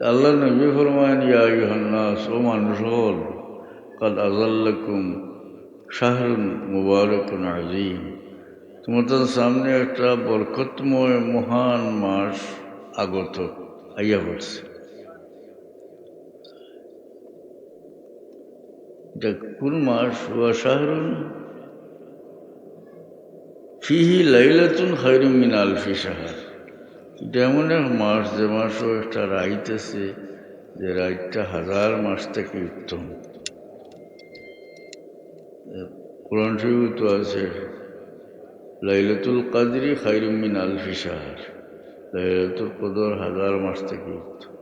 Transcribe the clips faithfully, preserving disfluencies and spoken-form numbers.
আল্লাহর নবী ফরমাইন, "ইয়া আইয়ুহান নাস, ও মানুষ অকল, কাদ আযাল্লাকুম শাহরুন মুবারাকুন আযীম, তুমরার সামনে একটা বরকতময় মহান মাস আগত, আইয়া পড়ছে।" ইটা কুন মাস? "হুয়া শাহরুন ফিহি লাইলাতুন খায়রুম মিন আলফি শাহর।" ইটা এমন এক মাস, যে মাসো একটা রাইত আছে, যে রাইতটা হাজার মাস থাকি উত্তম। কোরআন শরীফো তো আছে, "লাইলাতুল কাদরি খায়রুম মিন আলফি শাহর।" লাইলাতুল কদর হাজার মাস থাকি উত্তম।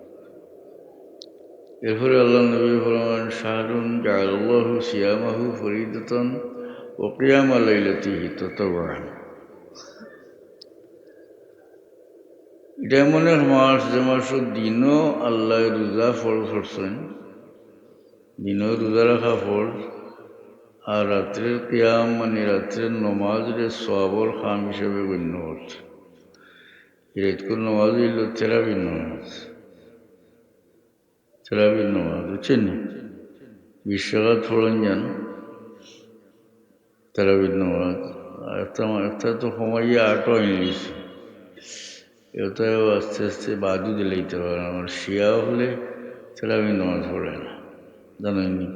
এরপরে আল্লাহর নবী ফরমান, "শাহরুন জাআলাল্লাহু সিয়ামাহু ফরিদাতান ওয়া কিয়ামা লাইলাতিহি তাতাওয়াআন।" ইটা এমন এক মাস, যে মাসো দিনো আল্লায় রোজা ফরজ করছইন, দিনো রোজা রাখা ফরজ, আর রাত্রের কিয়াম, মানে রাত্রের নমাজরে সওয়াবর কাম হিসাবে গণ্য করছইন। এই রাইতকুর নমাজ অইলো তেরাবির নমাজ। তেরাবির নমাজ, বুঝছইন নি? বিশ রাকাত পড়ইন যান, তেরাবির নমাজ। আর একটা, একটা তো কমাইয়া আটও আইন লিছে। এটাও আস্তে আস্তে বাদও দিলাইতা পারইন। আমার শিয়া অকলে তেরাবির নমাজ পড়ে না, জানইন নি?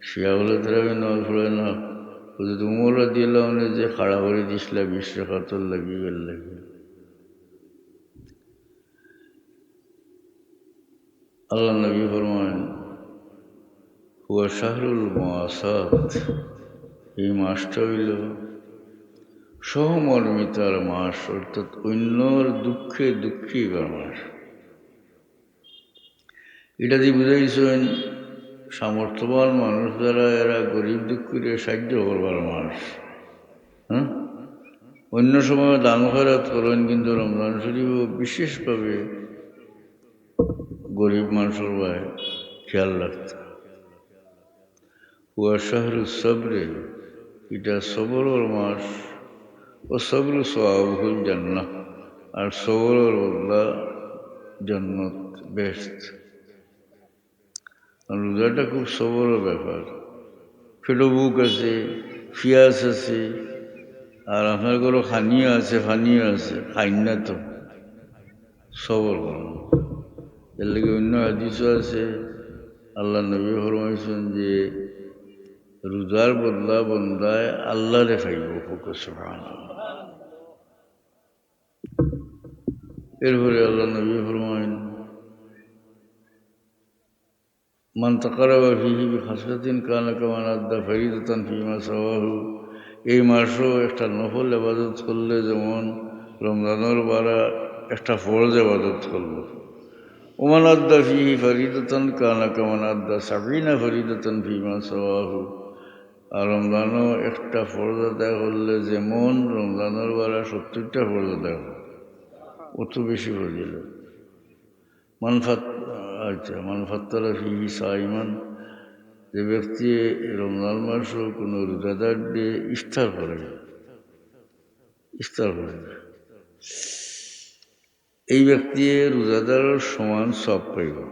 শিয়া অকলে তেরাবির নমাজ পড়ে না। হযরত উমর রাদিয়াল্লাহু আনহু যে খাড়া করি দিছলা বিশ রাকাতর লাগি, এর লাগি। আল্লাহর নবী ফরমাইন, "হুয়া শাহরুল মুআসাত।" এই মাসটা অইলো সহমর্মিতার মাস, অর্থাৎ অন্যর দুঃখে দুঃখী অইবার মাস। ইটা দি বুঝাইছইন, সামর্থ্যবান মানুষ যারা, এরা গরিব দুঃখীরে সাহায্য করবার মাস। হ্যাঁ, অন্য সময় দান খয়রাত করইন, কিন্তু রমজান শরীফো বিশেষভাবে গরিব মানষর বায় খেয়াল রাখতা। "হুয়া শাহরুস সবরে", ইটা সবরর মাস। "ওয়া সবরু সওয়াবুহুল জান্নাহ", আর সবরর বদলা জান্নাত, বেহেশত। আর রোজাটা খুব সবরর ব্যাপার। পেটো ভুক আছে, পিয়াস আছে, আর আপনার ঘরো খানিও আছে, পানিও আছে, খাইন না তো, সবর করইন। এর লাগি অন্য হাদিসও আছে, আল্লাহর নবী ফরমাইছইন যে, "রোজার বদলা বন্দায় আল্লাহরে পাইবো।" কউক্কা সুবহানাল্লাহ। এরপরে আল্লাহর নবী ফরমাইন, "মান তাকাররাবা ফিহি বিখাসলাতিন কানা কামান আদ্দা ফারিদাতান ফিমা সাওয়াহু।" এই মাসো একটা নফল ইবাদত করলে যেমন রমজানর বারা একটা ফরজ ইবাদত করলো। "ওমান আদ্দা ফিহি ফারিদাতান কানা কামান আদ্দা সাবিনা ফারিদাতান ফিমা সাওয়াহু।" আর রমজানো একটা ফরজ আদায় করলে যেমন রমজানর বারা সত্তরটা ফরজ আদায় করলো, অত বেশি ফজিলত। মান ফাত-, আচ্ছা, "মান ফাত্তারা ফিহি সাইমান", যে ব্যক্তি রমজান মাসো কোনো রোজাদাররে ইফতার করাইল, ইফতার করাইল, এই ব্যক্তি রোজাদারর সমান সওয়াব পাইবো।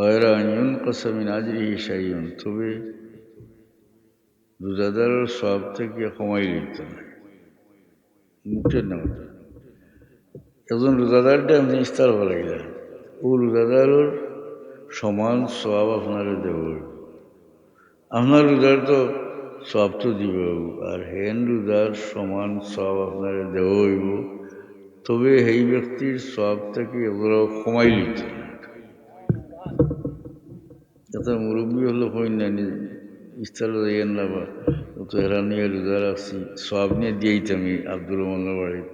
গায়রা আন ইউনকাসা মিন আজরিহি শাইউন, তবে রোজাদারর সওয়াব থাকি কমাইলিতো নায়। মুখে না। একজন রোজাদাররে আপনে ইফতার করাইলা, অউ রোজাদারর সমান সওয়াব আপনারে দেওয়া অইবো। আপনার রোজার তো সওয়াব তো দিবো, আর হেন রোজার সমান সওয়াব আপনারে দেওয়া অইবো, তবে হেই ব্যক্তির সওয়াব থাকি এগুলা কমাইলিতো নায়। এটা মুরব্বি অকলে কইন না নি, ইফতারো যাইয়েন না বা, অউ তো হেরা নিয়া রোজা রাখছি, সওয়াব নিয়া দিয়াইতাম ই আব্দুর রহমানর বাড়িত।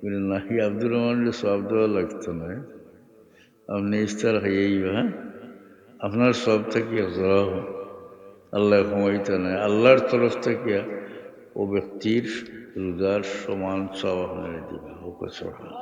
বলে, "না, ই আব্দুর রহমানরে সওয়াব দেওয়া লাগতো নায়, আপনে ইফতার খাইয়া আইবা, হ্যাঁ? আপনার সওয়াব থাকি এক জরাও আল্লায় কমাইতা নায়, আল্লার তরফ থাকিয়া অউ ব্যক্তির রোজার সমান সওয়াব আপনারে দিবা।" কউক্কা সুবহানাল্লাহ।